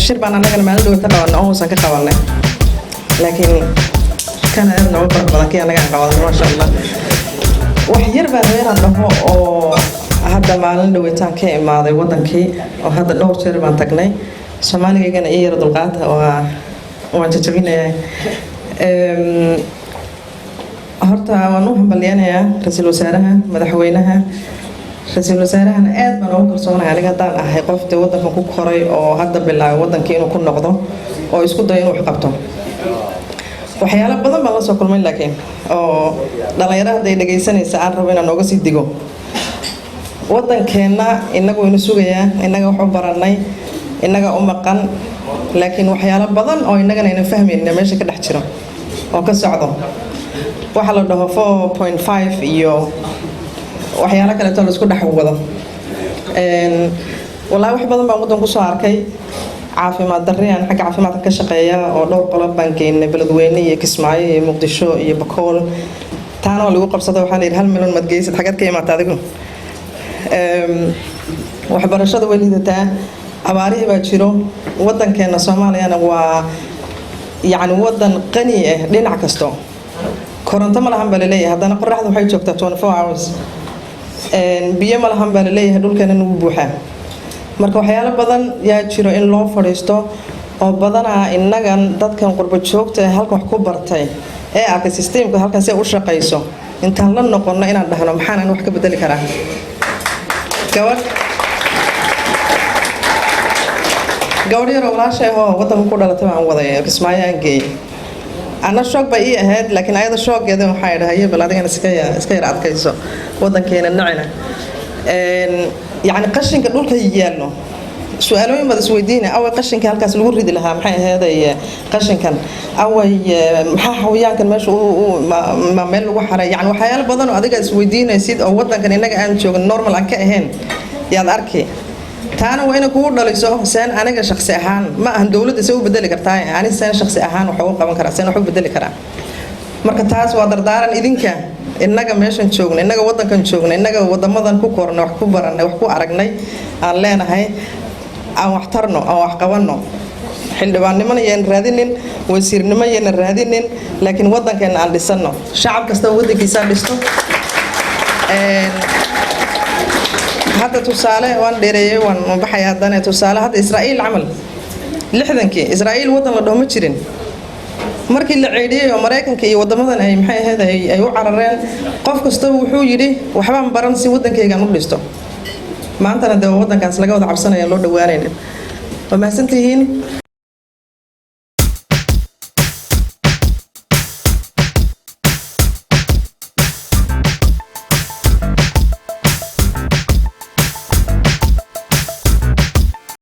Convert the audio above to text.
Shir baan annagana maalin dhawata qabanay oo hoosan ka qabanay, laakiin kan aad nooga qurux badan kii annaga aan qabanay, maasha Allah. Wax yar baan rabay inaan dhaho oo hadda maalin dhaweytaan ka imaaday wadankii, oo hadda dhowr jeer baan tagnay. Soomaaligaygana ii yara dulqaata, waan jajabinayaa. Horta waan u hambalyeynayaa ra-iisul wasaaraha, madaxweynaha. Ra-iisul wasaarahana aad baan ugu kalsoonahay aniga haddaan ahay qof dee wadankan ku koray oo hadda bilaabay wadankii inuu ku noqdo oo isku dayo inuu wax qabto. Waxyaalo badan baan la soo kulmay, laakiin oo dhalinyaro hadday dhegaysanaysa aan rabo inaan nooga sii digo. Wadankeenna inagu inu sugayaa, innaga wax u baranay, innaga u maqan, laakiin waxyaalo badan oo innagana aynan fahmaynin meesha ka dhex jiro oo ka socdo, waxa la dhaho 4.5 iyo waxyaalo kaleeto la isku dhex wado. Wallaahi wax badan baan waddan kusoo arkay. Caafimaad darri, aan xagga caafimaadka ka shaqeeya, oo dhowr qolob baan geynay Beledweyne iyo Kismaayo iyo Muqdisho iyo Bakool. Taana waa lagu qabsada, waxaa la yidhi 1 milyan maad geysid, xageed ka imaata adigu? Waxbarashada way liidataa, abaarihii baa jiro. Wadankeena Soomaaliyana waa yacni wadan qani ah dhinac kasto. Koronto ma lahan baa laleeyahay, haddana qoraxda waxay joogtaa 24 hours. Biyo ma lahan baa laleeyahay, dhulkeena nagu buuxaa. Marka waxyaalo badan yaa jiro in loo fadhiisto oo badanaa innagan dadkan qurbo joogta ee halkan wax ku bartay ee arkay systemka halkan si ay u shaqayso, intaan la noqono inaan dhahno, maxaan wax ka bedeli karaa? Gabadh yaroo walaashay ahoo wadanka ku dhalatay baan waday, Kismaayo aan geeyey. Anna shock bay ii ahayd, laakiin ayada shockgeeda waxaa idhahay, bal adigana iska yar adkayso, wadankeena nacina. Yacni qashinka dhulka yaallo, su-aalooyin baad isweydiina: away qashinka halkaas lagu ridi lahaa? Maxay aheeday qashinkan? Away maxaa xawayaankan meesha ma meel lagu xaray? Yani waxyaalo badan oo adiga isweydiinaysid oo wadankan innaga aan joogin normal aan ka ahayn yaad arki. Taana waa inay kugu dhaliso seen aniga shaksi ahaan, ma ahan dowladda see u bedeli kartaa, ani seen shaksi ahaan wax ugu qaban karaa, seen wax u bedeli karaa? Marka taas waa dardaaran idinka, innaga meeshan joogna, innaga wadankan joogna, innaga wadamadan ku kornay, wax ku baranay, wax ku aragnay, aan leenahay aan wax tarno, aan wax qabanno. Xildhibaannimona yaan raadinin, wasiirnimo yaanan raadinin, laakiin wadankeena aan dhisano. Shacab kastaba wadankiisaa dhisto. Hadda tusaale, waan dheereeyey, waan baxaya. Haddana tusaale, hadda Israa'iil camal, 60-kii Israa'iil wadan la dhaho ma jirin. Markii la ceydhiyey oo Maraykanka iyo wadamadan ay maxay ahayd ay u carareen, qof kastaba wuxuu yidhi, waxbaan baran si wadankaygaan u dhisto. Maantana dee wadankaas laga wada cabsanaya, loo dhawaanayna. Waa mahadsantihiin.